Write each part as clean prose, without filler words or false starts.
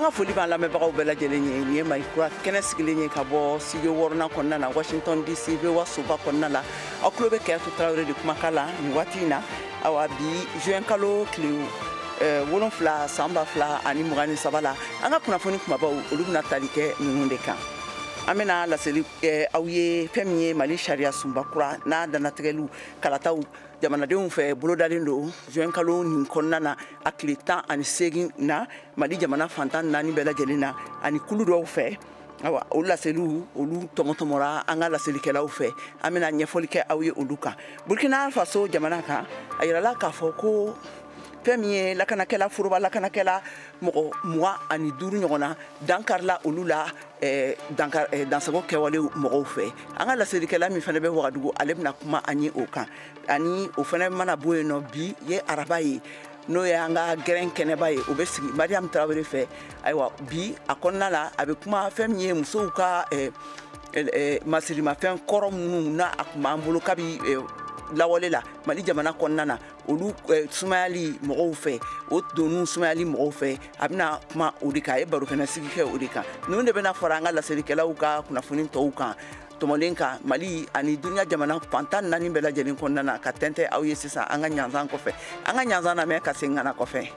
An ka foli b'an lamɛnbagaw bɛɛ lajɛlen ye. Nin ye Mali Kura kɛnɛ sigilen ye ka bɔ studio wɔɔrɔnan kɔnɔna na, Washington DC, VOA soba kɔnɔna la. Aw tulo bɛ Kɛyatu Tarawele de kumakan la nin waati in na. Awa, bi juin kalo tile 7 san 2023 la, an ka kunnafoni kumabaw, olu bɛna tali kɛ ninnu de kan. An bɛna laseli kɛ aw ye fɛn min ye Mali sariya sunba kura n'a dannatigɛliw kalataw jamanadenw fɛ bolodalen don juin kalo nin kɔnɔna na, a tile 18 na, Mali jamana fantan naani bɛɛ lajɛlen na ani kulu dɔw fɛ. Awa, o laseliw, olu tɔmɔtɔmɔra an ka laselikɛlaw fɛ. An bɛna ɲɛfɔli kɛ aw ye olu kan. Burkina Faso jamana kan, a yirala k'a fɔ ko fɛn min ye lakanakɛla, foroba lakanakɛla mɔgɔ 25 ɲɔgɔn na, dankarila olu la dansago kɛwale mɔgɔw fɛ. An ka laselikɛla min fana bɛ Wagadugu, ale bɛna kuma an ye o kan. Ani o fana mana bɔ yen nɔ, bi ye araba ye, n'o ye an ka gɛrɛn kɛnɛba ye, o bɛ sigi Mariam Tarawele fɛ. Ayiwa, bi a kɔnɔna la, a bɛ kuma fɛn min ye musow ka masirimafɛn kɔrɔ minnu n'a a tun b'an bolo kabi lawale la Mali jamana kɔnɔna na, olu sumayali mɔgɔw fɛ, o doniw sumayali mɔgɔw fɛ, a bɛna kuma o de kan. A ye barokɛnɛ sigi kɛ o de kan. Ninnu de bɛna fara an ka laselikɛlaw ka kunnafoni tɔw kan tɔmɔlen kan Mali ani dunuya jamana fantan naani bɛɛ lajɛlen kɔnɔna na, ka tɛntɛn aw ye sisan an ka ɲanzan kɔfɛ. An ka ɲanzan lamɛn ka segin ka na kɔfɛ.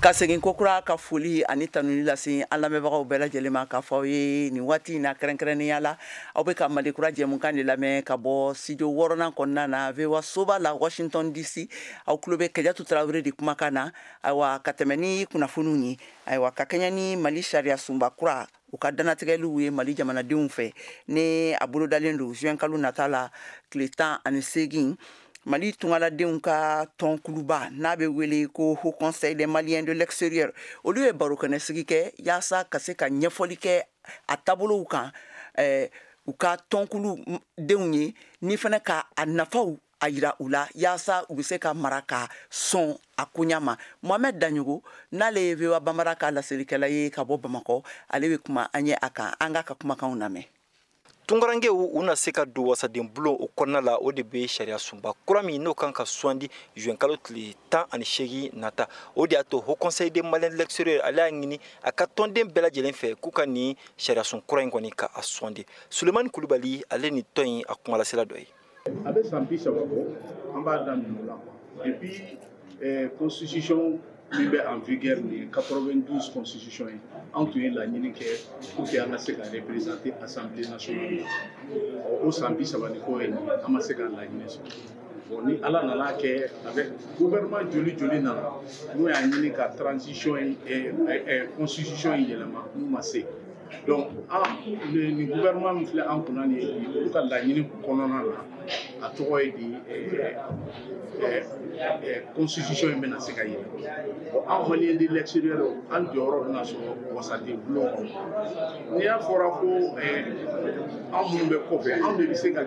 Ka segin kokura ka foli ani tanuni lase an lamɛnbagaw bɛɛ lajɛlen ma, k'a fɔ aw ye nin waati in na, kɛrɛnkɛrɛnnenya la, aw bɛ ka Mali Kura jɛmukan de lamɛn ka bɔ studio wɔɔrɔnan kɔnɔna na, VOA soba la, Washington DC. Aw tulo bɛ Kajatu Tarawele de kumakan na. Ayiwa, ka tɛmɛ ni kunnafoniw ye, ayiwa, ka kɛɲɛ ni Mali sariya sunba kura u ka dannatigɛliw ye Mali jamanadenw fɛ, ni a bolodalen don juin kalo nata la tile 18, Mali tungaladenw ka tɔnkuluba n'a bɛ wele ko Haut Conseil des Maliens de l'extérieur, olu ye barokɛnɛ sigi kɛ yaasa ka se ka ɲɛfɔli kɛ a taabolow kan u ka tɔnkulu denw ye, ni fana ka a nafaw a yira u la, yaasa u bɛ se ka mara ka sɔn a koɲa ma. Mohamed Daɲogo, n'ale ye VOA Bambara ka laselikɛla ye ka bɔ Bamakɔ, ale bɛ kuma an ye a kan. An k'a ka kumakanw lamɛn. Tunkarankew u na se ka don wasaden bulon o kɔnɔna la, o de bɛ sariya sunba kura min n'o kan ka sugandi juin kalo tile 18 nata. O de y'a to Haut Conseil des Maliens de l'extérieur, ale y'a ɲini a ka tɔnden bɛɛ lajɛlen fɛ k'u ka nin sariya sun kura in kɔni ka a sugandi. Sulemani Kulubali, ale ni tɔn in a kumalasela dɔ ye. A bɛ san 30 bɔ, an b'a daminɛ o la quoi. Et puis constitution min bɛ en vigueur nin ye 92 constitution ye, an tun ye laɲini kɛ pour que an ka se ka représenter Assemblée nationale la. O san 30 ni kɔ ye nin ye, an ma se ka laɲini sɔrɔ. Bon, ni Ala nana kɛ, avec gouvernement joli joli nana n'o y'a ɲini ka transition in constitution in yɛlɛma, n'u ma se. Donc an nin gouvernement min filɛ an kunna nin ye bi, olu ka laɲini kɔnɔna na, a tɔgɔ ye di, constitution in bɛna se ka yɛlɛma. Bon, an Malien de l'extérieur, an jɔyɔrɔ bɛna sɔrɔ wasaden bulon kɔnɔ. N'i y'a fɔra ko an minnu bɛ kɔfɛ, anw de bɛ se ka,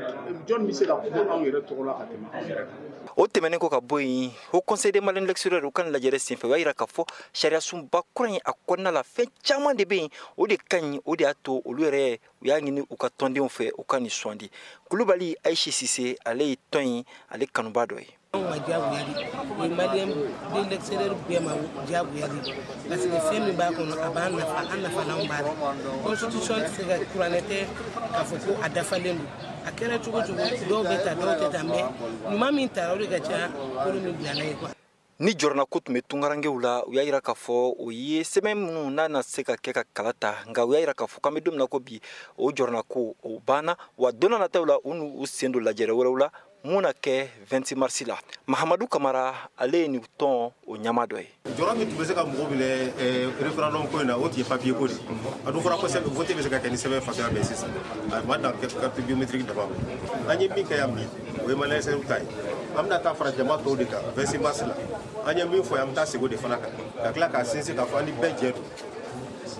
jɔnni bɛ se ka kuma anw yɛrɛ tɔgɔ la ka tɛmɛ anw yɛrɛ kan? O tɛmɛnen kɔ ka bɔ yen, Haut Conseil des Maliens de l'extérieur, u ka lajɛrɛ senfɛ, u y'a yira k'a fɔ sariya sunba kura in a kɔnɔna la, fɛn caman de bɛ yen, o de ka ɲi. O de y'a to olu yɛrɛ u y'a ɲini u ka tɔndenw fɛ u ka nin sugandi. Kulubali Ayishi Sise, ale ye tɔn in ale kanuba dɔ ye. Anw ma diyagoya de, o ye Malien de l'extérieur bɛɛ ma diyagoya de, parce que fɛn min b'a kɔnɔ, a b'an nafa, an nafalanw b'a la. Constitution tɛ se ka kuranɛ tɛ k'a fɔ ko a dafalen don. A kɛra cogo cogo, dɔw bɛ ta, dɔw tɛ ta, mais ɲuman min tara, o de ka ca kolon min bilala ye quoi. Ni jɔrɔnako tun bɛ tunkarankew la, u y'a yira k'a fɔ o ye sɛbɛn minnu n'a na se ka kɛ ka kala ta, nka u y'a yira k'a fɔ k'an bɛ don min na ko bi, o jɔrɔnako o banna. Wa don n'a nataw la, u n'u sen don lajɛrɛ wɛrɛw la mun na kɛ 26 mars la. Mahamadu Kamara, ale ye nin tɔn o ɲɛmaa dɔ ye. Jɔrɔ min tun bɛ se ka mɔgɔw minɛ référendum ko in na, o tun ye papier ko de ye. A dun fɔra ko sɛbɛn vote bɛ se ka kɛ ni sɛbɛn fasuguya bɛɛ sisan, a ma dan carte biométrique dama ma. An ye min kɛ yan bi, o ye Malien extérieur ta ye. An bɛna taa fara jama tɔw de kan 26 mars la. An ye min fɔ, an bɛ taa segin o de fana kan, ka tila k'a sinsin k'a fɔ an ni bɛɛ jɛ don,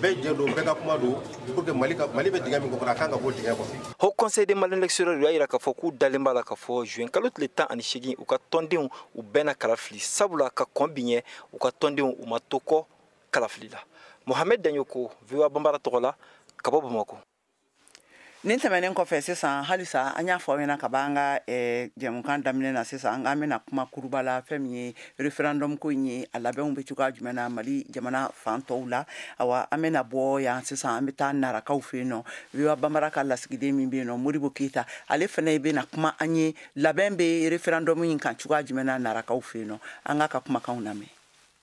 bɛɛ jɛ don, bɛɛ ka kuma don pour que Mali ka Mali bɛ dingɛ min kɔnɔ, a kan ka bɔ dingɛ kɔnɔ. Haut Conseil des Maliens de l'extérieur y'a yira k'a fɔ k'u dalen b'a la k'a fɔ juin kalo tile 18, u ka tɔndenw u bɛɛ na kalafili, sabula ka kɔn bi ɲɛ, u ka tɔndenw u ma to kɔ kalafili la. Mohamed Daɲoko, VOA Bambara tɔgɔ la, ka bɔ Bamakɔ. Nin tɛmɛnen kɔfɛ sisan, halisa an y'a fɔ aw ɲɛna ka ban an ka jɛmukan daminɛ na, sisan an bɛna kuma kuruba la, fɛn min ye référendum ko in ye, a labɛnw bɛ cogoya jumɛn na Mali jamana fan tɔw la. Awa, an bɛna bɔ yan sisan, an bɛ taa Narakaw fɛ yen nɔ. VOA Bambara ka lasigiden min bɛ yen nɔ, Modibo Keyita, ale fana bɛna kuma an ye labɛn bɛ référendum in kan cogoya jumɛn na Narakaw fɛ yen nɔ. An k'a ka kumakanw lamɛn.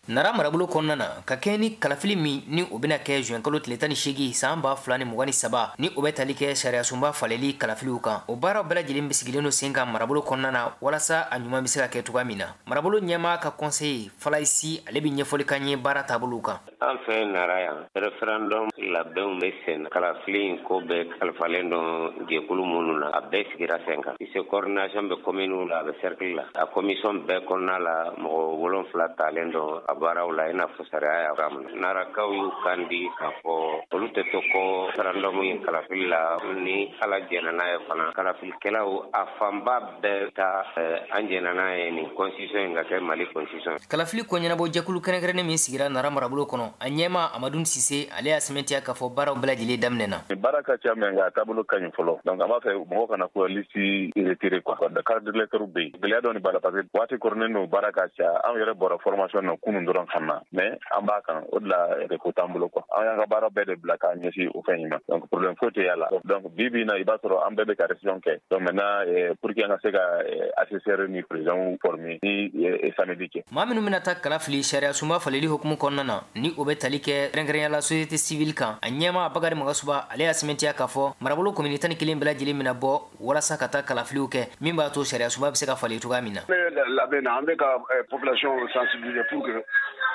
Nara marabolo kɔnɔna na, ka kɛɲɛ ni kalafili min ni o bɛna kɛ juin kalo tile 18 san 2023, ni o bɛ tali kɛ sariyasunba faleli kalafiliw kan, o baaraw bɛɛ lajɛlen bɛ sigilen don sen kan marabolo kɔnɔna na, walasa a ɲuman bɛ se ka kɛ cogoya min na. Marabolo ɲɛmaa ka conseiller Falayisi, ale bɛ ɲɛfɔli k'an ye baara taabolow kan. An fɛ Nara yan, référendum labɛnw bɛ sen. Kalafili in ko bɛɛ kalifalen don jɛkulu minnu na, a bɛɛ sigira sen kan. Se coordination bɛ commune la, a bɛ cercle la, a commission bɛɛ kɔnɔna la, mɔgɔ 7 talen don a baaraw la, i n'a fɔ sariya y'a min. Narakaw y'u kan di k'a fɔ olu tɛ to kɔ référendum in kalafili la. Ni Ala jɛnna n'a ye fana, kalafilikɛlaw a fanba bɛɛ ta an jɛnna n'a ye nin constitution in ka kɛ Mali constitution. Kalafili ko ɲɛnabɔ jɛkulu kɛrɛnkɛrɛnnen min sigira Nara marabolo kɔnɔ, a ɲɛma Amadu Sise, ale y'a sɛmɛntiya k'a fɔ baaraw bɛɛ lajɛlen daminɛna. Baara ka ca, mɛ nka a taabolo ka ɲi fɔlɔ. Donc an b'a fɛ mɔgɔw kana ko liste retiré quoi. Carte d'électeur bɛ yen, gɛlɛya dɔɔni b'a la parce que waati kɔrɔnen don, baara ka ca. Anw yɛrɛ bɔra formation na kunun dɔrɔn ka na, mais an b'a kan o de la, repos t'an bolo quoi. An y'an ka baara bɛɛ de bila k'a ɲɛsin o fɛn in ma, donc problème foyi tɛ y'a la. Donc bi bi in na, i b'a sɔrɔ an bɛɛ bɛ ka révision kɛ. Donc maintenant, pour que an ka se ka assesseur ni président former ni samedi kɛ. Maa minnu bɛna taa kala fili sariya sunba faleli hukumu kɔnɔna na, ni o bɛ tali kɛ kɛrɛnkɛrɛnya la société civile kan, a ɲɛma Bakari Magasuba, ale y'a sɛmɛntiya k'a fɔ marabolo commune 11 bɛɛ lajɛlen bɛna bɔ walasa ka taa kalafiliw kɛ, min b'a to sariya sunba bɛ se ka falen cogoya min na. Labɛn na, an bɛ ka population sensibiliser pour que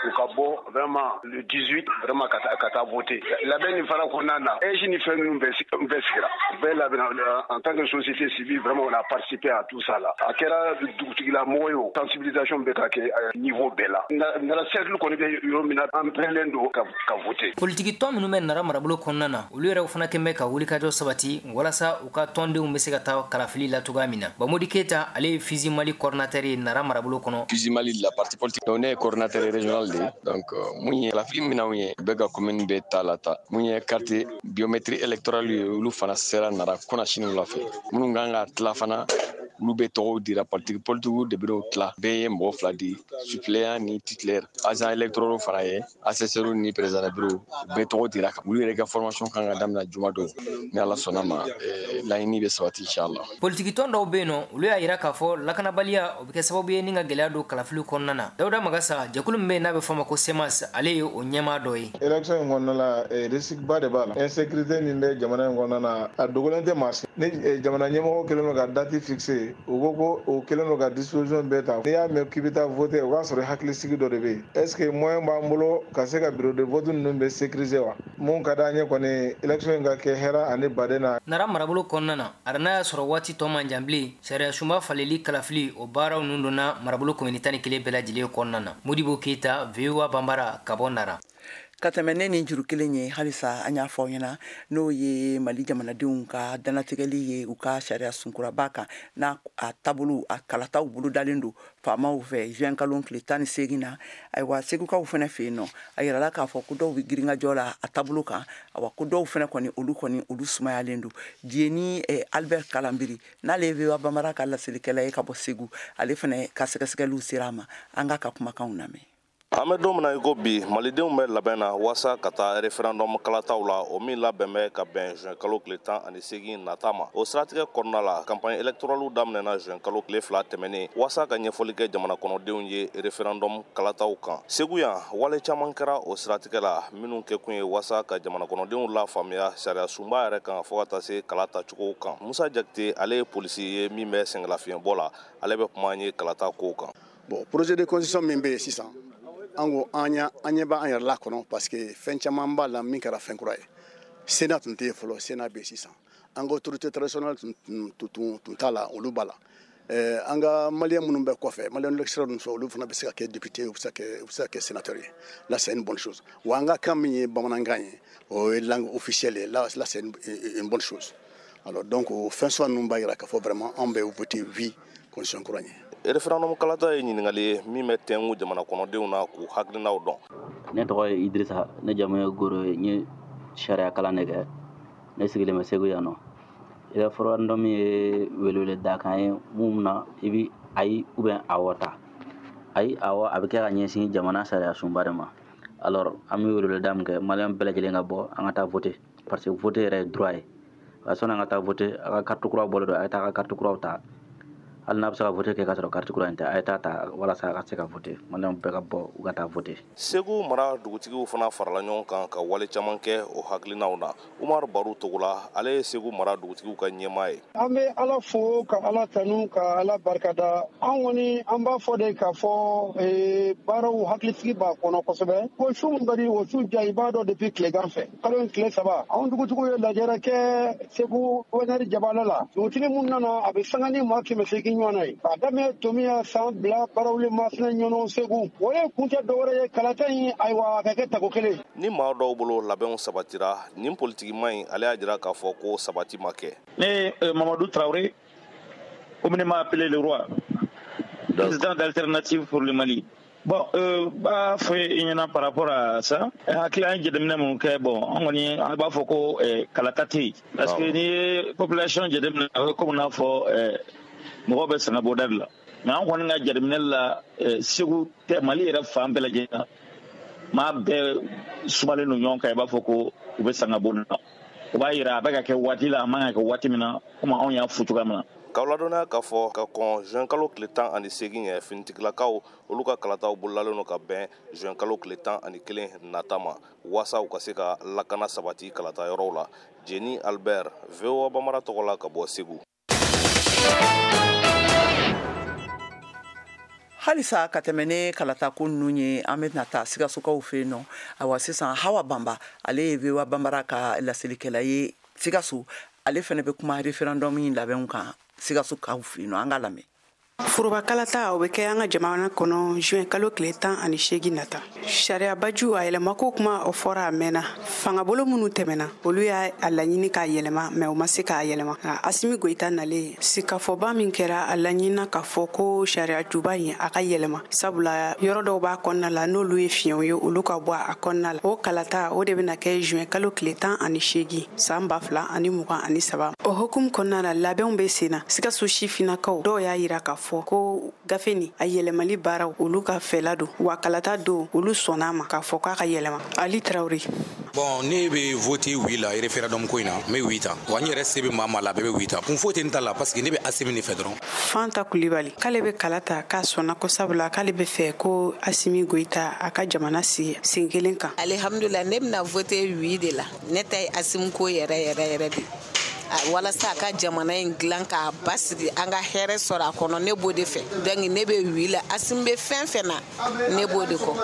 u ka bɔ vraiment le 18, vraiment ka taa voter. Labɛn nin fana kɔnɔna na, EJ ni fɛn ninnu bɛɛ sigira, bɛɛ labɛnna. En tant que société civile, vraiment, on a participé à tout ça là. A kɛra dugutigila mɔgɔ ye o, sensibilisation bɛ ka kɛ niveau bɛɛ la. Nara cercle kɔni bɛ yɔrɔ min na, an pɛrɛnlen don ka voter. Politiki tɔn minnu bɛ Nara marabolo kɔnɔna na, olu yɛrɛ fana kɛn bɛ ka wulikajɔ sabati walasa u ka tɔndenw bɛ se ka taa kalafili la cogoya min na. Bamodi Keyita, ale ye Fizi Mali coordinateur ye Nara marabolo kɔnɔ. Fizi Mali la parti politique, donc ne ye coordinateur régional de ye. Donc mun ye kalafili minanw ye, bɛɛ ka commune bɛɛ ta la ta. Mun ye carte biométrie électorale ye, olu fana sera Nara kɔnɔ sini wula fɛ. Minnu kan ka tila fana, olu bɛ tɔgɔw dira, parti politique de bɛ tila. Bɛɛ ye mɔgɔ fila di, suppléant ni titulaire. Agent électoral fana ye assesseur ni président de bureau, bɛɛ tɔgɔ dira. Olu yɛrɛ ka formation kan ka daminɛ juma don. Ni Ala sɔnna ma, laɲini bɛ sabati inchallah. Politiki tɔn dɔw bɛ yen nɔ, olu y'a yira k'a fɔ lakanabaliya o bɛ kɛ sababu ye ni ka gɛlɛya don kalafiliw kɔnɔna na. Dawuda Magasa, jɛkulu min bɛ yen n'a bɛ fɔ a ma ko CEMAS, ale ye o ɲɛmaa dɔ ye. Élection in kɔnɔna la, risque ba de b'a la. Insécurité min bɛ jamana in kɔnɔna na, a dogolen tɛ maa si. Ni jamana ɲɛmɔgɔ kɛlen don ka date fixer, u ko ko o kɛlen don ka disposition bɛɛ ta. N'i y'a mɛn k'i bɛ taa voter, o b'a sɔrɔ hakilisigi dɔ de bɛ yen. Est ce que moyen b'an bolo ka se ka bureau de vote ninnu bɛ sécuriser wa? Mun ka d'an ye kɔni, élection in ka kɛ hɛrɛ ani baden na. Nara marabolo kɔnɔna na, a n'a y'a sɔrɔ waati tɔ man jan bilen, sariya sunba faleli kalafili o baaraw ninnu donna marabolo commune 11 bɛɛ lajɛlen kɔnɔna na. Modibo Keyita, VOA Bambara, ka bɔ Nara. Ka tɛmɛ ne ni juru kelen ye, halisa an y'a fɔ aw ɲɛna, n'o ye Mali jamanadenw ka dannatigɛli ye u ka sariya sunkuraba kan, n'a a taabolo a kalataw bolodalen don faamaw fɛ juin kalo tile 18 na. Ayiwa, Segukaw fana fɛ yen nɔ, a yirala k'a fɔ ko dɔw bɛ girinkajɔ la a taabolo kan. Awa, ko dɔw fana kɔni, olu kɔni, olu sumayalen don. Dieni Albert Kalambiri, n'ale ye VOA Bambara ka laselikɛla ye ka bɔ Segu, ale fana ka sɛgɛsɛgɛliw sera a ma. An k'a ka kumakanw lamɛn. An bɛ don min na i ko bi, malidenw bɛ labɛn na waasa ka taa référendum kalataw la, o min labɛn bɛ ka bɛn juin kalo tile 18 nata ma. O siratigɛ kɔnɔna la, campagne électorale daminɛna juin kalo tile 2 tɛmɛnen waasa ka ɲɛfɔli kɛ jamana kɔnɔdenw ye référendum kalataw kan. Segu yan, wale caman kɛra o siratigɛ la, minnu kɛkun ye waasa ka jamana kɔnɔdenw lafaamuya sariya sunba yɛrɛ kan, fo ka taa se kala tacogo kan. Musa Jakite, ale ye polisi ye min bɛ sɛgɛnlafiɲɛbɔ la, ale bɛ kuma an ye kalata kow kan. Bon, projet de constitution min bɛ yen sisan, an ko an ɲɛ b'an yɛrɛ la kɔnɔ, parce que fɛn caman b'a la min kɛra fɛn kura ye. Sénat tun tɛ yen fɔlɔ, Sénat bɛ yen sisan. An ka autorité traditionnelle tun t'a la, olu b'a la. An ka maliyɛn minnu bɛ kɔfɛ, maliyɛn l'extérieur ninnu fɛ, olu fana bɛ se ka kɛ député, u bɛ se ka kɛ sénateur ye. Là, c'est une bonne chose. Wa an ka kan min ye bamanankan ye, o ye langue officielle ye. Là, c'est une bonne chose. Alors donc, o fɛn suguya ninnu b'a jira k'a fɔ vraiment an bɛ voter oui constitution kura ye. Référendum kalata ye ɲininkali ye min bɛ tɛnku jamana kɔnɔdenw na k'u hakilinaw dɔn. Ne tɔgɔ ye Idrisa, ne jamu ye Goro ye, n ye sariya kalan de kɛ. Ne sigilen bɛ Segu yan nɔ. Référendum ye weleweledakan ye mun na i bi ayi ou bien awɔ ta. Ayi awɔ, a bɛ kɛ ka ɲɛsin jamana sariya sunba de ma. Alors an bɛ weleweleda min kɛ, maliyɛn bɛɛ lajɛlen ka bɔ, an ka taa voter, parce que voter yɛrɛ ye droit ye. Sɔnni an ka taa voter, a ka carte kura bɔlen don, a ye taa a ka carte kuraw ta. Hali n'a bɛ se ka voter kɛ k'a sɔrɔ carte kura in tɛ, a ye taa ta walasa a ka se ka voter. Maliyɛnw bɛɛ ka bɔ, u ka taa voter. Segu mara dugutigiw fana farala ɲɔgɔn kan ka wale caman kɛ o hakilinaw na. Umaru Baru Togola, ale ye Segu mara dugutigiw ka ɲɛmaa ye. An bɛ Ala fo ka Ala tanu ka Ala barikada. An kɔni an b'a fɔ de k'a fɔ baaraw hakilisigi b'a kɔnɔ kosɛbɛ. Ko su min ka di o su diya, i b'a dɔn depuis tilegan fɛ. Kalo in tile 3, anw dugutigiw ye lajɛrɛ kɛ Segu gouverneur jabala la. Dugutigi mun nana, a bɛ sanga ni maa 800 ɲɔgɔn na ye. K'a daminɛ Tomiya san bila Barawuli Masina Ɲɔnɔ Segu. O ye kun tɛ dɔwɛrɛ ye, kalata in ayiwa a ka kɛ tako kelen. Ni maa dɔw bolo labɛnw sabatira, nin politikima in ale y'a jira k'a fɔ ko sabati ma kɛ. Ne Mamadou Traoré, communément appelé le roi, président d'Alternative pour le Mali. Bon, b'a fɔ i ɲɛna par rapport à ça, hakili an ye jateminɛ mun kɛ, bon, an kɔni an b'a fɔ ko kalata tɛ yen. Parce que n'i ye population jateminɛ, a bɛ komi n'a fɔ mɔgɔw bɛ sɛgɛn bɔda de la. Mais an kɔni ka jateminɛ la, Segu tɛ Mali yɛrɛ fan bɛɛ lajɛlen na, maa bɛɛ sumalen don ɲɔgɔn kan, i b'a fɔ ko u bɛ sanga bɔda la. O b'a yira a bɛ ka kɛ waati la, a man ka kɛ waati min na, komi anw y'a fɔ cogoya min na. K'aw ladɔnniya k'a fɔ ka kɔn juin kalo tile 18 ɲɛ, finitigilakaw olu ka kalataw bololalen don ka bɛn juin kalo tile 11 nata ma, waasa u ka se ka lakana sabati kalata yɔrɔw la. Jeni Albert, VOA Bambara tɔgɔ la ka bɔ Segu. Halisa ka tɛmɛ ne kalatako ninnu ye, an bɛna taa Sikasokaw fɛ yen nɔ. Ayiwa sisan Hawa Banba, ale ye VOA Bambara ka laselikɛla ye Sikaso, ale fana bɛ kuma référendum in labɛnw kan Sikasokaw fɛ yen nɔ, an ka lamɛn. Foroba kalata o bɛ kɛ an ka jamana kɔnɔ juin kalo tile 18 nata. Sariya baju a yɛlɛmako kuma o fɔra a mɛnna. Fangabolo minnu tɛmɛna, olu y'a laɲini k'a yɛlɛma, mɛ u ma se k'a yɛlɛma. Asimi Goyita nalen, sigikafɔba min kɛra, a laɲinina k'a fɔ ko sariya juba in a ka yɛlɛma, sabula yɔrɔ dɔw b'a kɔnɔna la n'olu ye fiɲɛw ye, olu ka bɔ a kɔnɔna la. O kalata o de bɛna kɛ juin kalo tile 18 san 2023. O hukumu kɔnɔna la, labɛnw bɛ sen na. Sikaso sifinnakaw dɔw y'a yira k'a fɔ ko gafe nin a yɛlɛmali baaraw olu ka fɛla don, wa kalata don olu sɔnna a ma k'a fɔ k'a ka yɛlɛma. Ali Traoré. Bon, ne bɛ voter oui la référendum ko in na, n bɛ oui ta. Wa n yɛrɛ se bɛ maa maa la, bɛɛ bɛ oui ta. Kun foyi tɛ n ta la parce que ne bɛ Asimi de fɛ dɔrɔn. Fanta Kulibali k'ale bɛ kala ta k'a sɔnna ko sabula k'ale bɛ fɛ ko Asimi Goyita a ka jamana sigi sen kelen kan. Alihamudulila, ne bɛna voter oui de la. Ne ta ye Asimi ko yɛrɛ yɛrɛ yɛrɛ de. Walasa a ka jamana in dilan k'a basigi, an ka hɛrɛ sɔrɔ a kɔnɔ, ne b'o de fɛ. Donc ne bɛ oui la, Asimi bɛ fɛn fɛn na, ne b'o de kɔ.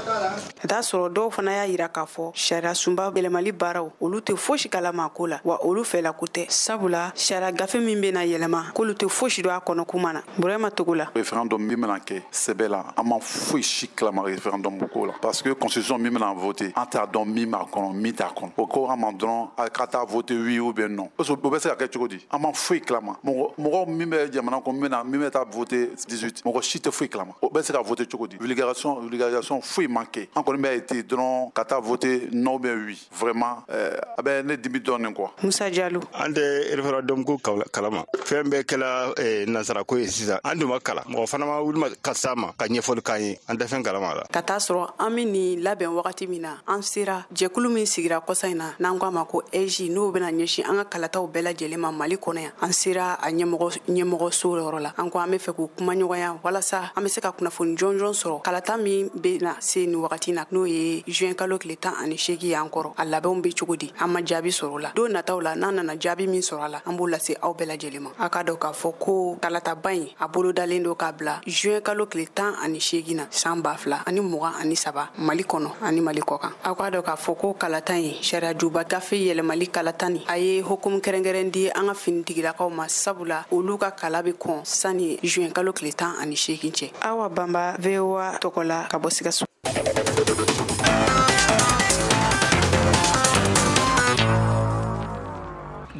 Ka taa sɔrɔ dɔw fana y'a yira k'a fɔ sariya sunba yɛlɛmali baaraw olu tɛ fosi kalama ko la, wa olu fɛla ko tɛ, sabula sariya gafe min bɛna yɛlɛma k'olu tɛ fosi dɔn a kɔnɔ kuma na. Burama Togola. Référendum min bɛna kɛ sɛbɛ la, an ma foyi si kalama référendum ko la, parce que constitution min bɛna voter, an t'a dɔn min b'a kɔnɔ, min t'a kɔnɔ. O ko an ma dɔrɔn a ka taa voter oui ou bien non. O bɛ se ka kɛ cogo di? An ma foyi kalama. Mɔgɔ min bɛ jamana kɔnɔ, min bɛ taa voter 18, mɔgɔ si tɛ foyi kalama. O bɛ se ka voter cogo di? Vulgarisation foyi man kɛ. An kɔni bɛ été dɔrɔn ka taa voter non ou bien oui. Vraiment, a bɛ ne dimi dɔɔnin quoi. Musa Jalo. An tɛ référendum ko kalama. Fɛn bɛɛ kɛla nansara ko ye sisan. An dun ma kalan. Mɔgɔ fana ma wuli ka s'a ma ka ɲɛfɔli k'an ye. An tɛ fɛn kalama la. Ka taa sɔrɔ an bɛ nin labɛn wagati min na, an sera jɛkulu min sigira kɔsa in na, n'an ko a ma ko AIGE, n'o bɛna ɲɛsin an ka kalataw bɛɛ lajɛlen ma Mali kɔnɔ yan. An sera a ɲɛmɔgɔso yɔrɔ la. An ko an bɛ fɛ k'u kuma ɲɔgɔnya walasa an bɛ se ka kunnafoni jɔnjɔn sɔrɔ kalata min bɛ na se nin wagati na, n'o ye juin kalo tile 18 y'an kɔrɔ, a labɛnw bɛ cogo di? An ma jaabi sɔrɔ o la. Don nataw la, n'an nana jaabi min sɔrɔ a la, an b'o lase aw bɛɛ lajɛlen ma. A k'a dɔn k'a fɔ ko kalataba in a bolodalen don k'a bila juin kalo tile 18 na san 2023 Mali kɔnɔ ani Mali kɔ kan. Aw k'a dɔn k'a fɔ ko kalata in sariya juba gafe yɛlɛmali kalata nin, a ye hukumu kɛrɛnkɛrɛn di an ka finitigilakaw ma, sabula olu ka kala bɛ kɔn sani juin kalo tile 18 cɛ. Awa Banba, VOA tɔgɔ la ka bɔ Sikaso.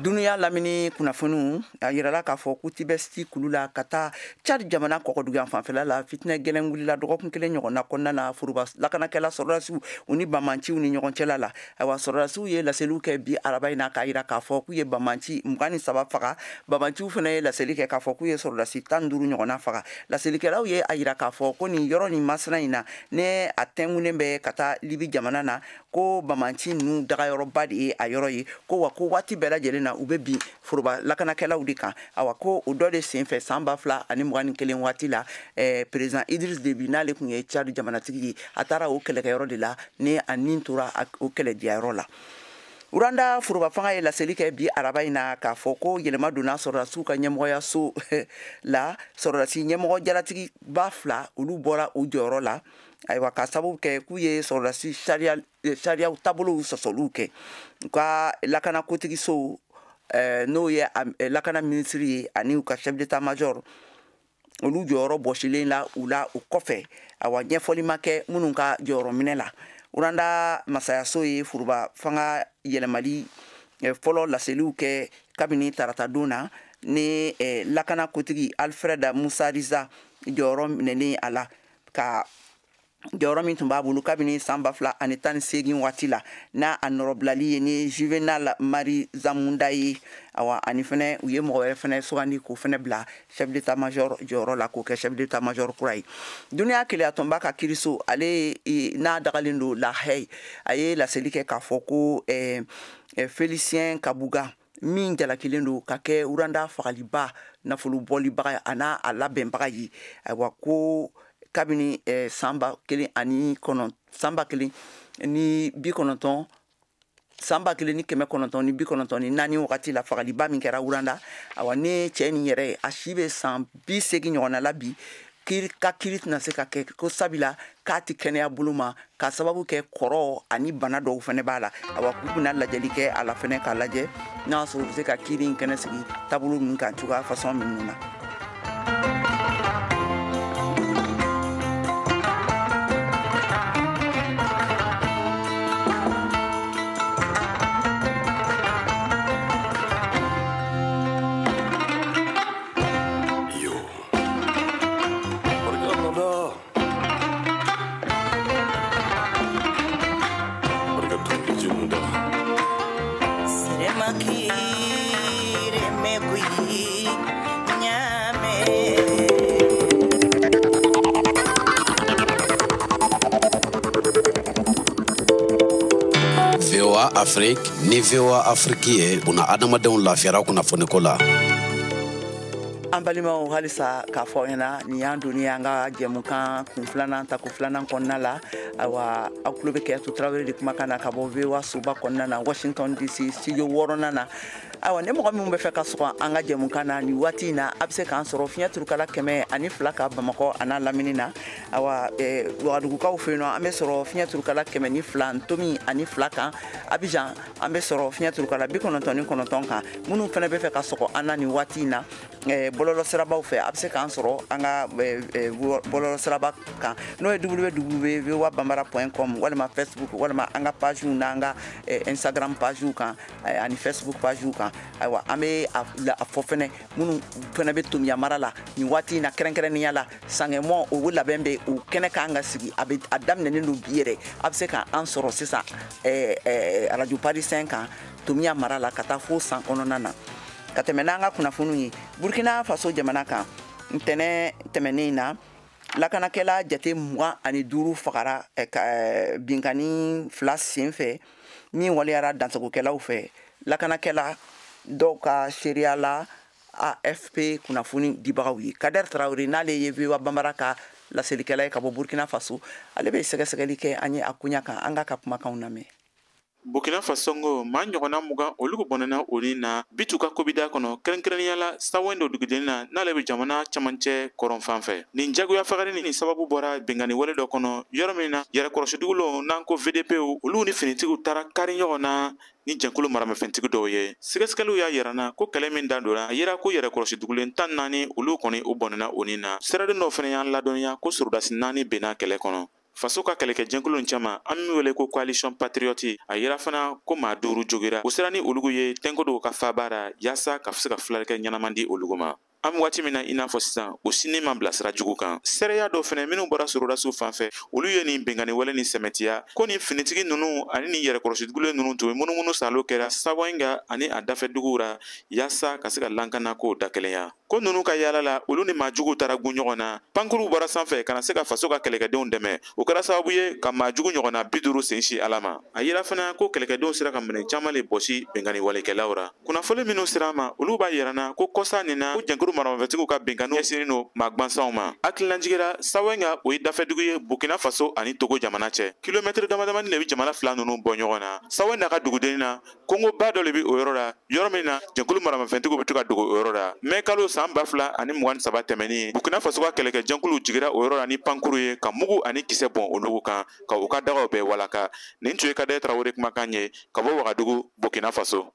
Dunuya Duniya lamini kunnafoniw a yirala k'a fɔ ko Tibesti kulu la ka taa Tchad jamana kɔkɔduguyan fanfɛla la, fitinɛ gɛlɛn wulila dɔgɔkun kelen ɲɔgɔnna kɔnɔna na foroba lakanakɛla sɔrɔdasiw u ni banbanciw ni ɲɔgɔn cɛla la. Ayiwa, sɔrɔdasiw ye laseliw kɛ bi araba in na k'a yira k'a fɔ k'u ye banbanci 23 faga. Banbanciw fana ye laseli kɛ k'a fɔ k'u ye sɔrɔdasi 15 ɲɔgɔnna faga. Laselikɛlaw ye a yira k'a fɔ ko nin yɔrɔ nin masina in na, ne a tɛnkunnen bɛ ka taa Libi jamana na, ko banbanci ninnu dagayɔrɔba de ye a yɔrɔ ye, ko wa ko waati bɛɛ lajɛlen na u bɛ bin foroba lakanakɛlaw de kan. Awa, ko o dɔ de senfɛ san 2021 waati la, président Idriss Déby, n'ale tun ye Tchad jamanatigi ye, a taara o kɛlɛkɛyɔrɔ de la ni a nin tora o kɛlɛdiyayɔrɔ la. Rwanda foroba fanga ye laseli kɛ bi araba in na k'a fɔ ko yɛlɛma donna sɔrɔdasiw ka ɲɛmɔgɔyaso la. Sɔrɔdasi ɲɛmɔgɔ jalatigiba fila, olu bɔra u jɔyɔrɔ la. Ayiwa, ka sababu kɛ k'u ye sɔrɔdasi sariyaw taabolow sɔsɔliw kɛ. U ka lakanakotigisow, n'o ye lakana minisiri ye ani u ka chef d'état major, olu jɔyɔrɔ bɔsilen la u la o kɔfɛ. Awa, ɲɛfɔli ma kɛ minnu ka jɔyɔrɔ minɛ la. Rwanda masayaso ye foroba fanga yɛlɛmali fɔlɔ laseliw kɛ kabini taratadon na ni lakana kotigi Alfred Musariza jɔyɔrɔ minɛlen a la, ka jɔyɔrɔ min tun b'a bolo kabini san 2018 waati la, n'a a nɔrɔbilali ye ni Juvenal Marizamunda ye. Awa, ani fɛnɛ u ye mɔgɔ wɛrɛ fɛnɛ sugandi k'o fɛnɛ bila chef d'état major jɔyɔrɔ la, k'o kɛ chef d'état major kura ye. Duniya keleyatɔnba ka kiriso, ale n'a dagalen don La Haye, a ye laseli kɛ k'a fɔ ko Félicien Kabuga, min jalakilen don ka kɛ Rwanda fagaliba nafolo bɔlibaga a n'a a labɛnbaga ye, ayiwa, ko kabini san ba kelen ani kɔnɔn san ba kelen ni bi kɔnɔntɔn san 1994 wagati la, fagaliba min kɛra Rwanda. Awa, ne cɛ nin yɛrɛ, a si bɛ san 80 ɲɔgɔnna la bi, kiiri ka kiiri tɛna se ka kɛ, ko sabula k'a tɛ kɛnɛya bolo ma, k'a sababu kɛ kɔrɔ ani bana dɔw fɛnɛ b'a la. Awa, k'u bɛna lajɛli kɛ a la fɛnɛ k'a lajɛ n'a y'a sɔrɔ u bɛ se ka kiiri in kɛnɛ sigi taabolo ninnu kan cogoya fasɔn minnu na. VOA Afrique ni VOA Afrique ye buna adamadenw lafiyara kunnafoniko la. An balimaw, halisa k'a fɔ aw ɲɛna, nin y'an donni an ka jɛmukan kun filanan tako filanan kɔnɔna la. Ayiwa, aw tulo bɛ Kɛyatu Tarawele de kumakan na ka bɔ VOA soba kɔnɔna na, Washington DC studio wɔɔrɔnan na. Ayiwa, ni mɔgɔ minnu bɛ fɛ ka sɔgɔ an ka jɛmukan na nin waati in na, a bɛ se k'an sɔrɔ fiɲɛ turukala 102 ka Bamakɔ a n'a lamini na. Ayiwa, Wagadugukaw fɛ yen nɔ, an bɛ sɔrɔ fiɲɛ turukala 102.2 kan. Abidjan, an bɛ sɔrɔ fiɲɛ turukala 99 kan. Minnu fana bɛ fɛ ka sɔgɔ an na nin waati in na bɔlɔlɔ sirabaw fɛ, a bɛ se k'an sɔrɔ an ka bɔlɔlɔ siraba kan, n'o ye www.voabambara.com walima Facebook walima an ka pagew n'an ka Instagram pagew kan ani Facebook pagew kan. Ayiwa, an bɛ a fɔ fɛnɛ minnu fɛnɛ bɛ Tomiya mara la nin waati in na, kɛrɛnkɛrɛnnenya la Sangɛmɔ, o labɛn bɛ o kɛnɛ kan ka sigi, a bɛ a daminɛnen don bi yɛrɛ. A bɛ se k'an sɔrɔ sisan radio Parisien kan Tomiya mara la ka taa fo san kɔnɔna na. Ka tɛmɛ n'an ka kunnafoniw ye, Burkina Faso jamana kan, ntɛnɛn tɛmɛnen na, lakanakɛla jate 25 fagara binkanni fila sen fɛ min waleyara dansagokɛlaw fɛ, lakanakɛla dɔw ka seereya la AFP kunnafoni dibagaw ye. Kader Traoré, n'ale ye VOA Bambara ka laselikɛla ye ka bɔ Burkina Faso, ale bɛ sɛgɛsɛgɛli kɛ an ye a koɲa kan. An ka kumakanw lamɛn. Burkina Faso ngo maa ɲɔgɔnna 20 olu bɔnɛna o ni na bitu ka kobida kɔnɔ, kɛrɛnkɛrɛnnenya la Sawendo dugudenni na, n'ale bɛ jamana camancɛ kɔrɔn fan fɛ. Nin jagoya fagali ni sababu bɔra binkanni wale dɔ kɔnɔ, yɔrɔ min na yɛrɛkɔrɔsidugulenw n'an ko VDP, olu ni finitigiw taara kari ɲɔgɔn na ni jɛnkulu maramafɛntigi dɔw ye. Sɛgɛsɛgɛliw y'a yira na ko kɛlɛ min dan donna, a yira ko yɛrɛkɔlɔsi dugulen 14 olu kɔni u bɔnɛna o ni na. Siraden dɔw fana y'an ladɔnniya ko sɔrɔdasi 4 benna kɛlɛ kɔnɔ. Faso ka kɛlɛkɛjɛkulu in cɛma, an min wele ko Coalition Patriote. A yira fana ko maa 5 jogira. O sera ni olugu ye Tenkodogo ka faaba ra, yaasa ka se ka filalikɛ ɲɛnaman di olugu ma. An bɛ waati min na i n'a fɔ sisan, o sini ma bila sira jugu kan. Seereya dɔw fɛnɛ minnu bɔra sɔrɔdasiw fan fɛ, olu ye nin binkanni wale nin sɛmɛtiya ko nin finitigi ninnu ani nin yɛrɛkɔrɔsidugulen ninnu tun bɛ munumunu salo kɛra Sawainga ani a dafɛ duguw ra, yaasa ka se ka lankana kow dakelenya. Ko ninnu ka yaala la, olu ni maa juguw taara gun ɲɔgɔn na. Pankuruw bɔra sanfɛ ka na se ka faso ka kɛlɛkɛdenw dɛmɛ. O kɛra sababu ye ka maa jugu ɲɔgɔnna 50 sen si Ala ma. A yira fana ko kɛlɛkɛdenw sera ka minɛn caman le bɔsi binkanni walekɛlaw ra. Kunnafoni minnu sera an ma, olu b'a yira na ko kɔsa nin na, ko jɛnkuru maramafɛntigiw ka binkanniw ɲɛsinnen don maa gwansanw ma. Hakililajigira, Sawainga o ye dafɛdugu ye Burkina Faso ani Togo jamana cɛ. Kilomɛtiri damadamani le bɛ jamana fila ninnu bɔ ɲɔgɔn na. Sawainga ka dugudenni na, kongoba dɔ le bɛ o yɔrɔ la, yɔrɔ min na jɛnkulu maramafɛntigiw bɛ to ka dogo o yɔrɔ la. Mɛ kalo san 2023 tɛmɛnen, Burkina Faso ka kɛlɛkɛjɛnkuluw jigira o yɔrɔ la ni pankuru ye ka mugu ani kisɛ bɔn olugu kan, ka u ka dagaw bɛɛ walaka. Nin tun ye Kadɛ Tarawele kumakan ye ka bɔ Wagadugu, Burkina Faso.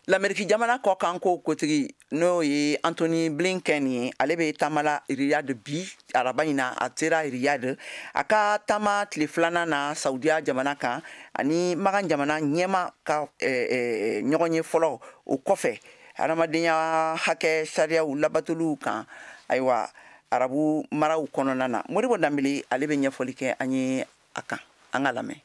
L'Amérique jamana kɔkan ko kotigi, n'o ye Anthony Blinken ye, ale bɛ taama la Riyad bi araba in na. A sera Riyad a ka taama tile filanan na Saudiya jamana kan ani Makan jamana ɲɛma ka ɲɔgɔn ye fɔlɔ. O kɔfɛ, hadamadenya hakɛ sariyaw labatoliw kan, ayiwa, arabu maraw kɔnɔna na. Modibo Danbele, ale bɛ ɲɛfɔli kɛ an ye a kan. An ka lamɛn.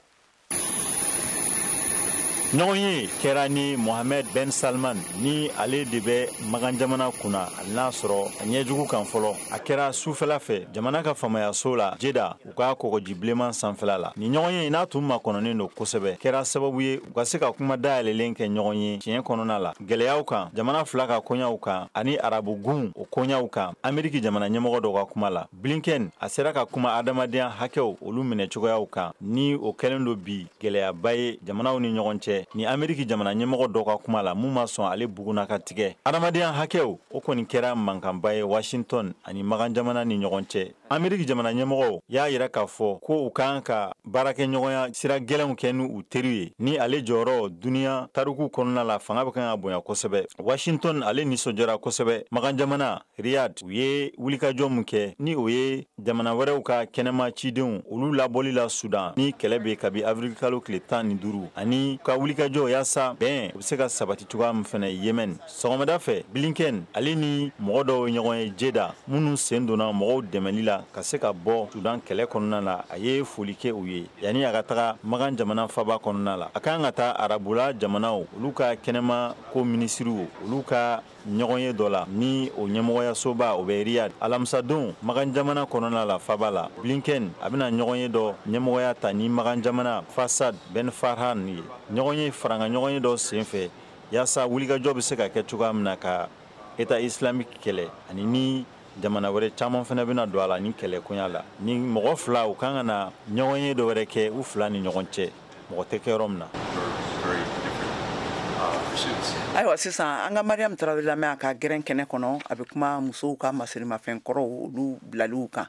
Ɲɔgɔn ye kɛra ni Mohamed Ben Salman, ni ale de bɛ Makan jamana kunna, hali n'a sɔrɔ a ɲɛjugu kan fɔlɔ. A kɛra sufɛla fɛ jamana ka faamayaso la Jeda, u ka kɔgɔji bilenman sanfɛla la. Ni ɲɔgɔn ye n'a tun makɔnɔnen don kosɛbɛ, kɛra sababu ye u ka se ka kuma dayɛlɛlen kɛ ɲɔgɔn ye tiɲɛ kɔnɔna la, gɛlɛyaw kan, jamana fila ka koɲaw kan ani arabugun o koɲaw kan. Ameriki jamana ɲɛmɔgɔ dɔw ka kuma la, Blinken a sera ka kuma adamadenya hakɛw olu minɛ cogoyaw kan, ni o kɛlen don bi gɛlɛyaba ye jamanaw ni ɲɔgɔn cɛ. Ni Ameriki jamana ɲɛmɔgɔ dɔ ka kuma la, mun ma sɔn ale buguna ka tigɛ adamadenya hakɛw, o kɔni kɛra mankanba ye Washington ani Makan jamana ni ɲɔgɔn cɛ. Ameriki jamana ɲɛmɔgɔw y'a yira k'a fɔ ko u kan ka baarakɛɲɔgɔnya sira gɛlɛnw kɛ ni u teri ye, ni ale jɔyɔrɔ duniya tariku kɔnɔna la fanga bɛ kan ka bonya kosɛbɛ. Washington ale nisɔndiyara kosɛbɛ. Makan jamana Riyad, u ye wulikajɔ mun kɛ, ni o ye jamana wɛrɛw ka kɛnɛma cidenw olu labɔli la Sudan ni kɛlɛ bɛ kabi avril kalo tile 15, ani ka wulikajɔ yaasa bɛn u bɛ se ka sabati cogoya min fɛnɛ Yemen. Sɔgɔmada fɛ, Blinken ale ni mɔgɔ dɔw ye ɲɔgɔn ye Jeda, minnu sen donna mɔgɔw dɛmɛli la ka se ka bɔ Sudan kɛlɛ kɔnɔna la. A ye foli kɛ u ye yanni a ka taga Makan jamana faba kɔnɔna la. A kan ka taa arabula jamanaw olu ka kɛnɛma ko minisiriw olu ka ɲɔgɔn ye dɔ la, ni o ɲɛmɔgɔyasoba o bɛ Riyad. Alamisadon, Makan jamana kɔnɔna la faba la, Blinken a bɛna ɲɔgɔn ye dɔ ɲɛmɔgɔya ta ni Makan jamana Fassad Ben Farhan ye, ɲɔgɔn ye faranga ɲɔgɔn ye dɔ senfɛ, yaasa wulikajɔ bɛ se ka kɛ cogoya min na ka État islamique kɛlɛ, ani ni jamana wɛrɛ caman fana bɛna don a la ni kɛlɛ koɲa la. Ni mɔgɔ fila u kan ka na ɲɔgɔn ye dɔ wɛrɛ kɛ u fila ni ɲɔgɔn cɛ, mɔgɔ tɛ kɛ yɔrɔ min na. Ayiwa, sisan an ka Mariam Tarawele lamɛn a ka gɛrɛn kɛnɛ kɔnɔ. A bɛ kuma musow ka masirimafɛn kɔrɔw olu bilaliw kan.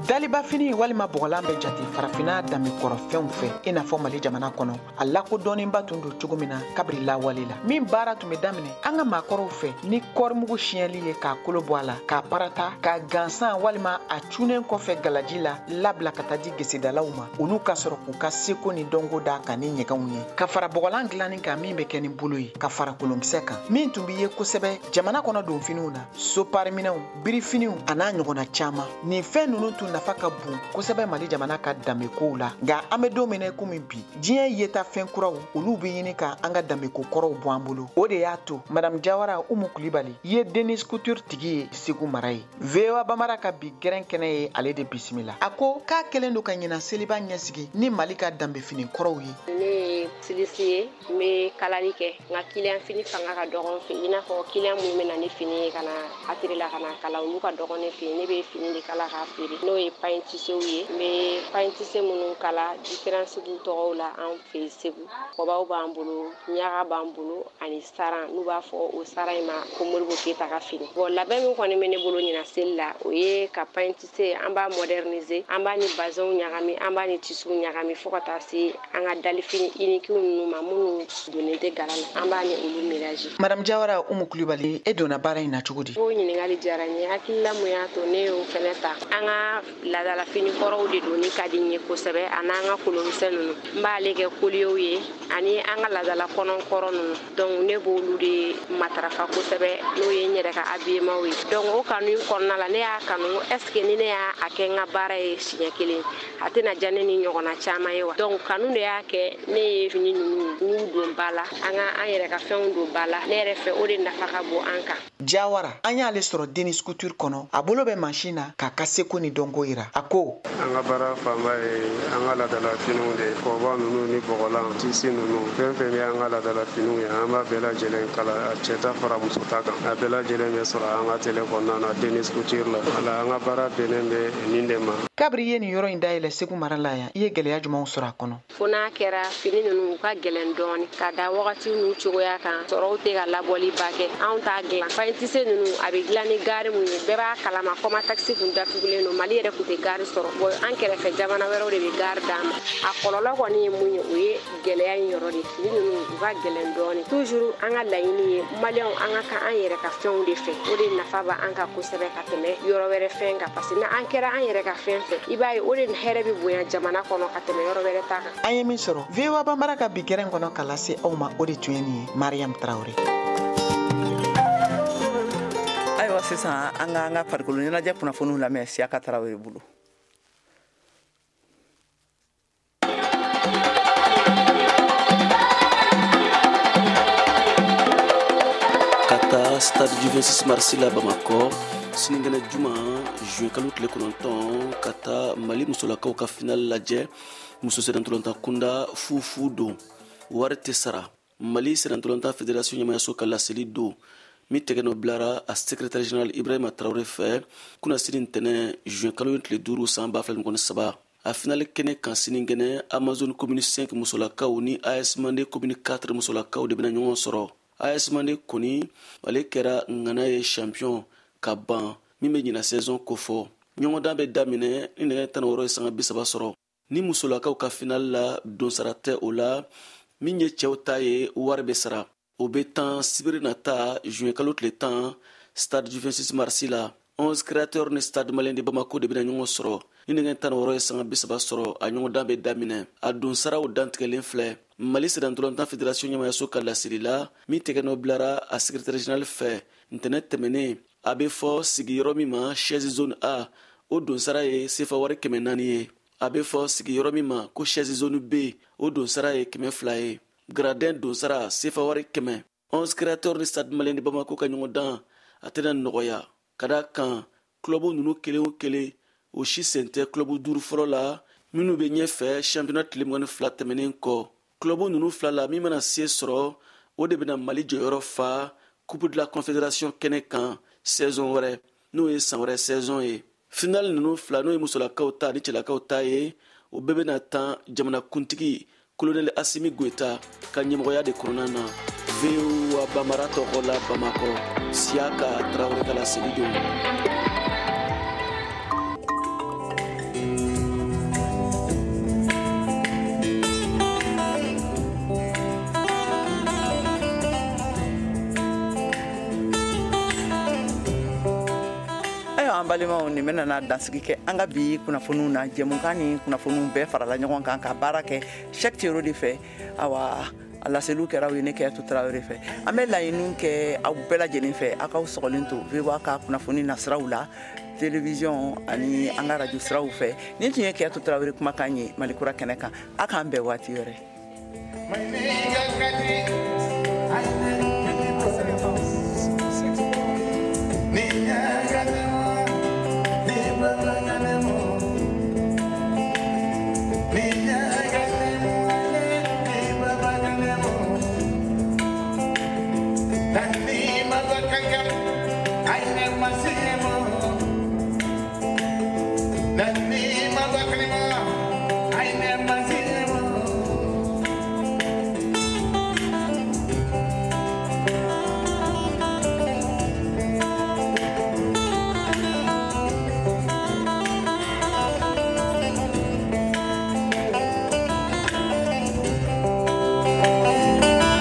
Dalibafini walima bɔgɔlan bɛ jate farafinna danbekɔrɔfɛnw fɛ, i n'a fɔ Mali jamana kɔnɔ a lakodɔnnenba tun don cogo min na kabiri lawale la, min baara tun bɛ daminɛ an ka maakɔrɔw fɛ ni kɔrimugu siyɛnli ye, k'a kolo bɔ a la, k'a parata, k'a gansan walima a cunnen kɔfɛ galaji la labila ka taa di gesedalaw ma, olu ka sɔrɔ k'u ka seko ni dɔnko d'a kan ni ɲɛgɛnw ye, ka fara bɔgɔlan dilanni kan min bɛ kɛ ni bolo ye, ka fara kolonkisɛ kan min tun bɛ ye kosɛbɛ jamana kɔnɔ donfiniw na, sopariminɛw, birifiniw a n'a ɲɔgɔnna caman. Nin fɛn ninnu tun nafa ka bon kosɛbɛ Mali jamana ka danbekow la. Nka an bɛ don min na komi bi, diɲɛ yeta fɛn kuraw olu bɛ ɲini ka an ka danbeko kɔrɔw bɔ an bolo. O de y'a to Madame Jawara Umu Kulibali ye Denis Couture tigi ye Segu mara ye. VOA Bamara ka bi gɛrɛn kɛnɛ ye ale de bisimila. A ko k'a kɛlen don ka ɲinan seliba ɲɛsigi ni Mali ka danbefini kɔrɔw ye. Ne ye silisi ye, n bɛ kalali kɛ, nka kiliyan fini fanga ka dɔgɔ n fɛ, i n'a fɔ kiliyan minnu bɛ na ni fini ye ka na atelier la ka na kala, olu ka dɔgɔ ne fɛ. Ne bɛ fini de kala k'a feere, n'o ye pagne tisséw ye. N bɛ pagne tissé minnu kala, différence b'u tɔgɔw la an fɛ Segu. Kɔbaw b'an bolo, ɲaga b'an bolo ani saran, n'u b'a fɔ o saran in ma ko Modibo Keyita ka fini. Bon, labɛn min kɔni bɛ ne bolo ɲinan seli la, o ye ka pagne tissé, an b'a moderniser, an b'a ni bazɛnw ɲagami, an b'a ni tissuw ɲagami fo ka taa se an ka dalifini unique ninnu ma minnu donnen tɛ gala la, an b'a ni olu mélanger. Madame Jawara Umu Kulibali, e donna baara in na cogo di? O ɲininkali diyara n ye. Hakilila mun y'a to ne y'o fɛnɛ ta, an ka laadalafini kɔrɔw de donni ka di n ye kosɛbɛ, ani an ka kolomisɛn ninnu. N b'ale kɛ koliyew ye ani an ka laadala kɔnɔkɔrɔ ninnu. Donc ne b'olu de matarafa kosɛbɛ, n'o ye n yɛrɛ ka habillement ye. Donc o kanu in kɔnɔna la, ne y'a kanu, est ce que ni ne y'a kɛ n ka baara ye siɲɛ kelen, a tɛna diya ne ni ɲɔgɔnna caman ye wa? Donc kanu de y'a kɛ ne ye fini ninnu n y'u don ba la, an ka an yɛrɛ ka fɛnw don ba la. Ne yɛrɛ fɛ o de nafa ka bon an kan. Jawara, an y'ale sɔrɔ Denis Couture kɔnɔ, a bolo bɛ mansin na k'a ka seko ni dɔnko yira. A ko an ka baara fanba ye an ka laadala finiw de ye, kɔba ninnu ni bɔgɔlan tisi ninnu, fɛn fɛn bɛ an ka laadala finiw ye, an b'a bɛɛ lajɛlen kala, a cɛ ta fara muso ta kan, a bɛɛ lajɛlen bɛ sɔrɔ an ka télé kɔnɔna na Denis Couture la. Wala an ka baara bɛnnen bɛ nin de ma. Kabiri i ye nin yɔrɔ in dayɛlɛ Segu mara la yan, i ye gɛlɛya jumɛnw sɔrɔ a kɔnɔ? Fo n'a kɛra fini ninnu u ka gɛlɛn dɔɔni ka da wagati n'u cogoya kan, sɔrɔw tɛ ka labɔli ba kɛ, anw t'a dilan. Pagne tissé ninnu a bɛ dilan ni gari mun ye, bɛɛ b'a kalama kɔma taxi kun datugulen don, Mali yɛrɛ kun tɛ gari sɔrɔ. Bon, an kɛrɛfɛ jamana wɛrɛw de bɛ gari d'an ma. A kɔlɔlɔ kɔni ye mun ye, o ye gɛlɛya in yɔrɔ de. Fini ninnu u ka gɛlɛn dɔɔni. Toujours an ka laɲini ye maliyɛnw an ka kan an yɛrɛ ka fɛnw de fɛ, o de nafa b'an kan kosɛbɛ ka tɛmɛ yɔrɔ wɛrɛ fɛn kan, parce que n'an kɛra an yɛrɛ ka fɛn fɛ, i b'a ye o de hɛrɛ bɛ bonya jamana kɔnɔ ka tɛmɛ yɔrɔ wɛrɛ ta kan. An ye min sɔrɔ VOA Bambara ka bi gɛrɛn kɔnɔ ka lase aw ma, o de tun ye nin ye. Mariam Traoré. Ayiwa, sisan an ka farikolo ɲɛnajɛ kunnafoniw lamɛn Siyaka Tarawele bolo. Ka taa stade du 26 mars la Bamakɔ sinikɛnɛ juma juin kalo tile 9, ka taa Mali musolakaw ka final lajɛ muso sennantolatan kunda fufu don, wari tɛ sara. Mali sennantolatan fédération ɲɛmayaso ka laseli don min tɛgɛ nɔ bilara a secrétaire général Ibrahima Traoré fɛ kunnasini ntɛnɛn juin kalo tile 5 san 2023. A finale kɛnɛ kan sinikɛnɛ, Amazon commune 5 musolakaw ni AS Mande commune 4 musolakaw de bɛna ɲɔgɔn sɔrɔ. AS Mande kɔni ale kɛra ŋana ye champion ka ban min bɛ ɲina saison kofɔ. Ɲɔgɔndan bɛ daminɛ ni nɛgɛ 16:30 sɔrɔ. Ni musolakaw ka finale la, donsara tɛ o la. Min ye cɛw ta ye, wari bɛ sara. O bɛ tan sibiri nata juin kalo tile 10 stade du 26 mars la. 11 créateurs ni stade malien de Bamako de bɛna ɲɔgɔn sɔrɔ ni nɛgɛ 16:30 sɔrɔ. A ɲɔgɔndan bɛ daminɛ. A donsaraw dantigɛlen filɛ. Mali sennantolatan fédération ɲɛmayaso ka laseli la min tɛgɛ nɔ bilara a secrétaire général fɛ ntɛnɛn tɛmɛnen, a bɛ fɔ sigiyɔrɔ min ma chaise zone A, o donsara ye sefa wari 400 ye. A bɛ fɔ sigiyɔrɔ min ma ko chaise zone B, o donsara ye 200 ye. Gradin donsara sefa wari 100. 11 créateurs ni stade malien de Bamako ka ɲɔgɔndan a tɛna nɔgɔya, ka da kan club ninnu kelen o kelen o si sen tɛ club 5 fɔlɔ la minnu bɛ ɲɛfɛ championnat tile 22 tɛmɛnen kɔ. Club ninnu fila la min mana se sɔrɔ, o de bɛna Mali jɔyɔrɔ fa coupe de la confédération kɛnɛ kan saison wɛrɛ, n'o ye san wɛrɛ saison ye. Finale ninnu fila, n'o ye musolakaw ta ni cɛlakaw ta ye, o bɛɛ bɛna tan jamanakuntigi colonel Assimi Goïta ka ɲɛmɔgɔya de kɔnɔna na. VOA Bambara tɔgɔ la Bamakɔ, Siyaka Tarawele ka laseli don. An balimaw, nin bɛna na dansigi kɛ an ka bi kunnafoniw na. Jɛmukan ni kunnafoniw bɛɛ farala ɲɔgɔn kan ka baara kɛ Cheick Tiero de fɛ. Awa, a laseliw kɛra aw ye ne Kɛyatu Tarawele fɛ. An bɛ laɲiniw kɛ aw bɛɛ lajɛlen fɛ, aw k'aw sɔgɔlen to VOA ka kunnafoni nasiraw la, télévision ani an ka radio siraw fɛ. Nin tun ye Kɛyatu Tarawele kumakan ye Mali kura kɛnɛ kan. A k'an bɛn waati wɛrɛ. I never see him.